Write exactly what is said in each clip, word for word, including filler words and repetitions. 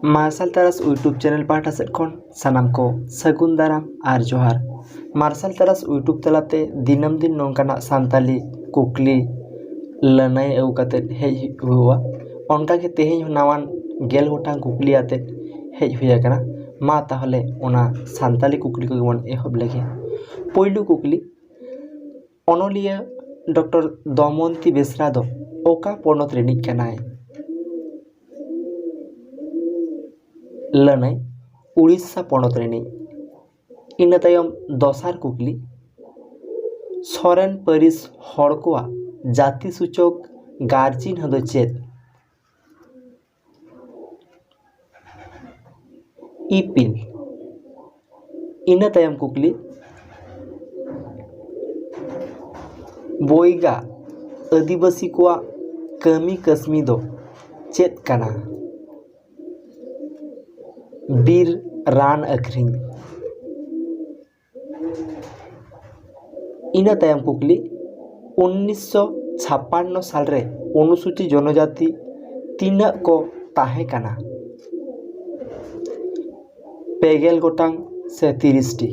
ᱢᱟᱨᱥᱟᱞ ᱛᱟᱨᱟᱥ YouTube channel ᱯᱟᱦᱴᱟ ᱥᱮᱫ ᱠᱷᱚᱱ ᱥᱟᱱᱟᱢ ᱠᱚ ᱥᱟᱹᱜᱩᱱ ᱫᱟᱨᱟᱢ ᱟᱨ ᱡᱚᱦᱟᱨ᱾ ᱢᱟᱨᱥᱟᱞ ᱛᱟᱨᱟᱥ YouTube ᱛᱟᱞᱟᱛᱮ ᱫᱤᱱᱟᱹᱢ ᱫᱤᱱ ᱱᱚᱝᱠᱟᱱᱟᱜ ᱥᱟᱱᱛᱟᱞᱤ ᱠᱩᱠᱞᱤ ᱞᱟᱹᱱᱟᱹᱭ ᱟᱹᱜᱩ ᱠᱟᱛᱮᱫ ᱦᱮᱡ ᱦᱩᱭᱩᱜᱼᱟ᱾ ᱚᱱᱠᱟᱜᱮ ᱛᱮᱦᱮᱧ ᱦᱚᱸ ᱱᱟᱣᱟᱱ ᱜᱮᱞ ᱜᱚᱴᱟᱝ ᱠᱩᱠᱞᱤ ᱟᱛᱮᱫ ᱦᱮᱡ ᱦᱩᱭ ᱟᱠᱟᱱᱟ᱾ ᱢᱟ ᱛᱟᱦᱚᱞᱮ ᱚᱱᱟ ᱥᱟᱱᱛᱟᱞᱤ ᱠᱩᱠᱞᱤ ᱠᱚᱜᱮ ᱵᱚᱱ ᱮᱦᱚᱵ ᱞᱮᱜᱮ᱾ ᱯᱳᱭᱞᱳ ᱠᱩᱠᱞᱤ, ᱚᱱᱚᱞᱤᱭᱟᱹ ᱰᱚᱠᱴᱚᱨ ᱫᱚᱢᱚᱱᱛᱤ ᱵᱮᱥᱨᱟ ᱫᱚ ᱚᱠᱟ ᱯᱚᱱᱚᱛ ᱨᱤᱱᱤᱡ ᱠᱟᱱᱟᱭ? ᱞᱟᱹᱱᱟᱹᱭ, ᱩᱲᱤᱥᱥᱟ ᱯᱚᱱᱚᱛ ᱨᱤᱱᱤᱡ᱾ ᱤᱱᱟᱹ ᱛᱟᱭᱚᱢ ᱫᱚᱥᱟᱨ ᱠᱩᱠᱞᱤ, ᱥᱚᱨᱮᱱ ᱯᱟᱹᱨᱤᱥ ᱦᱚᱲ ᱠᱚᱣᱟᱜ ᱡᱟᱹᱛᱤ ᱥᱩᱪᱚᱠ ᱜᱟᱨ ᱪᱤᱱᱦᱟᱹ ᱫᱚ ᱪᱮᱫ? ᱤᱯᱤᱞ᱾ ᱤᱱᱟᱹ ᱛᱟᱭᱚᱢ ᱠᱩᱠᱞᱤ, ᱵᱳᱭᱜᱟ ᱟᱹᱫᱤᱵᱟᱹᱥᱤ ᱠᱚᱣᱟᱜ ᱠᱟᱹᱢᱤ ᱠᱟᱹᱥᱢᱤ ᱫᱚ ᱪᱮᱫ ᱠᱟᱱᱟ? ᱵᱤᱨ ᱨᱟᱱ ᱟᱹᱠᱷᱨᱤᱧ᱾ ᱤᱱᱟᱹ ᱛᱟᱭᱚᱢ ᱠᱩᱠᱞᱤ, ᱩᱱᱤᱥᱥᱚ ᱪᱷᱟᱯᱟᱱᱱᱚ ᱥᱟᱞᱨᱮ ᱚᱱᱩᱥᱩᱪᱤ ᱡᱚᱱᱚᱡᱟᱛᱤ ᱛᱤᱱᱟᱹᱜ ᱠᱚ ᱛᱟᱦᱮᱸ ᱠᱟᱱᱟ? ᱯᱮ ᱜᱮᱞ ᱜᱚᱴᱟᱝ ᱥᱮ ᱛᱤᱨᱤᱥ ᱴᱤ᱾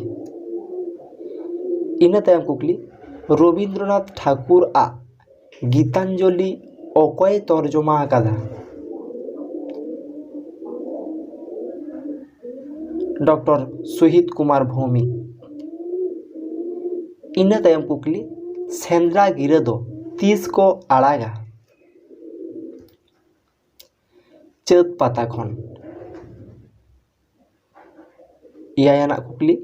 ᱤᱱᱟᱹ ᱛᱟᱭᱚᱢ ᱠᱩᱠᱞᱤ, ᱨᱚᱵᱤᱱᱫᱨᱚᱱᱟᱛᱷ ᱴᱷᱟᱠᱩᱨ ᱟᱜ ᱜᱤᱛᱟᱧᱡᱚᱞᱤ ᱚᱠᱚᱭᱮ ᱛᱚᱨᱡᱚᱢᱟ ᱟᱠᱟᱫᱟ? ᱰᱚᱠᱴᱚᱨ ᱥᱩᱦᱤᱛ ᱠᱩᱢᱟᱨ ᱵᱷᱳᱣᱢᱤᱠ᱾ ᱤᱱᱟᱹ ᱛᱟᱭᱚᱢ ᱠᱩᱠᱞᱤ, ᱥᱮᱸᱫᱽᱨᱟ ᱜᱤᱨᱟᱹ ᱫᱚ ᱛᱤᱥ ᱠᱚ ᱟᱲᱟᱜᱟ? ᱪᱟᱹᱛ ᱯᱟᱛᱟ ᱠᱷᱚᱱ᱾ ᱮᱭᱟᱭ ᱟᱱᱟᱜ ᱠᱩᱠᱞᱤ,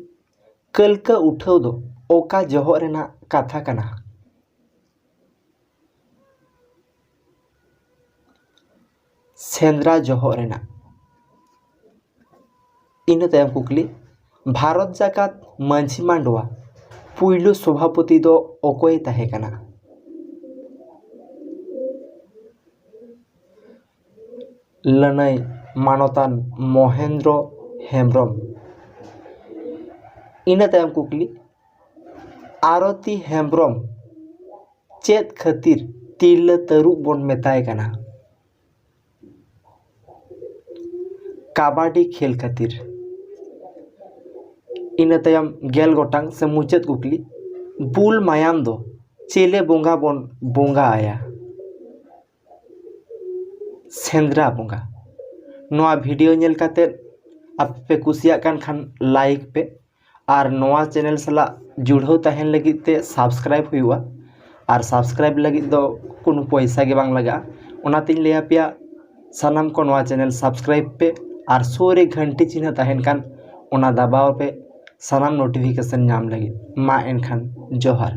ᱠᱟᱹᱞᱠᱟᱹ ᱩᱴᱷᱟᱹᱣ ᱫᱚ ᱚᱠᱟ ᱡᱚᱦᱚᱜ ᱨᱮᱱᱟᱜ ᱠᱟᱛᱷᱟ ᱠᱟᱱᱟ? ᱥᱮᱸᱫᱽᱨᱟ ᱡᱚᱦᱚᱜ ᱨᱮᱱᱟᱜ᱾ ᱤᱱᱟᱹ ᱛᱟᱭᱚᱢ ᱠᱩᱠᱞᱤ, ᱵᱷᱟᱨᱚᱛ ᱡᱟᱠᱟᱛ ᱢᱟᱹᱡᱷᱤ ᱢᱟᱰᱣᱟ ᱯᱩᱭᱞᱩ ᱥᱚᱵᱷᱟᱯᱚᱛᱤ ᱫᱚ ᱚᱠᱚᱭᱮ ᱛᱟᱦᱮᱸ ᱠᱟᱱᱟ? ᱞᱟᱹᱱᱟᱹᱭ, ᱢᱟᱱᱚᱛᱟᱱ ᱢᱚᱦᱮᱱᱫᱨᱚ ᱦᱮᱢᱵᱨᱚᱢ᱾ ᱤᱱᱟᱹ ᱛᱟᱭᱚᱢ ᱠᱩᱠᱞᱤ, ᱟᱨᱚᱛᱤ ᱦᱮᱢᱵᱨᱚᱢ ᱪᱮᱫ ᱠᱷᱟᱹᱛᱤᱨ ᱛᱤᱨᱞᱟᱹ ᱛᱟᱹᱨᱩᱵ ᱵᱚᱱ ᱢᱮᱛᱟᱭ ᱠᱟᱱᱟ? ᱠᱟᱵᱟᱰᱤ ᱠᱷᱮᱞ ᱠᱷᱟᱹᱛᱤᱨ᱾ ᱤᱱᱟᱹ ᱛᱟᱭᱚᱢ ᱜᱮᱞ ᱜᱚᱴᱟᱝ ᱥᱮ ᱢᱩᱪᱟᱹᱫ ᱠᱩᱠᱞᱤ, ᱵᱩᱞ ᱢᱟᱭᱟᱢ ᱫᱚ ᱪᱮᱞᱮ ᱵᱚᱸᱜᱟ ᱵᱚᱱ ᱵᱚᱸᱜᱟ ᱟᱭᱟ? ᱥᱮᱸᱫᱽᱨᱟ ᱵᱚᱸᱜᱟ᱾ ᱱᱚᱣᱟ ᱵᱷᱤᱰᱤᱭᱳ ᱧᱮᱞ ᱠᱟᱛᱮᱫ ᱟᱯᱮ ᱯᱮ ᱠᱩᱥᱤᱭᱟᱜ ᱠᱟᱱ ᱠᱷᱟᱱ ᱞᱟᱭᱤᱠ ᱯᱮ, ᱟᱨ ᱱᱚᱣᱟ ᱪᱮᱱᱮᱞ ᱥᱟᱞᱟᱜ ᱡᱩᱲᱟᱹᱣ ᱛᱟᱦᱮᱱ ᱞᱟᱹᱜᱤᱫ ᱛᱮ ᱥᱟᱵᱥᱠᱨᱟᱭᱤᱵ ᱦᱩᱭᱩᱜᱼᱟ᱾ ᱟᱨ ᱥᱟᱵᱥᱠᱨᱟᱭᱤᱵ ᱞᱟᱹᱜᱤᱫ ᱫᱚ ᱠᱳᱱᱳ ᱯᱚᱭᱥᱟ ᱜᱮ ᱵᱟᱝ ᱞᱟᱜᱟᱜᱼᱟ᱾ ᱚᱱᱟᱛᱤᱧ ᱞᱟᱹᱭ ᱟᱯᱮᱭᱟ, ᱥᱟᱱᱟᱢ ᱠᱚ ᱱᱚᱣᱟ ᱪᱮᱱᱮᱞ ᱥᱟᱵᱥᱠᱨᱟᱭᱤᱵ ᱯᱮ ᱟᱨ ᱥᱩᱨ ᱨᱮ ᱜᱷᱟᱱᱴᱤ ᱪᱤᱱᱦᱟᱹ ᱛᱟᱦᱮᱱ ᱠᱷᱟᱱ ᱚᱱᱟ ᱫᱟᱵᱟᱣ ᱯᱮ, ᱥᱟᱱᱟᱢ ᱱᱳᱴᱤᱯᱷᱤᱠᱮᱥᱚᱱ ᱧᱟᱢ ᱞᱟᱹᱜᱤᱫ᱾ ᱢᱟ ᱮᱱᱠᱷᱟᱱ ᱡᱚᱦᱟᱨ᱾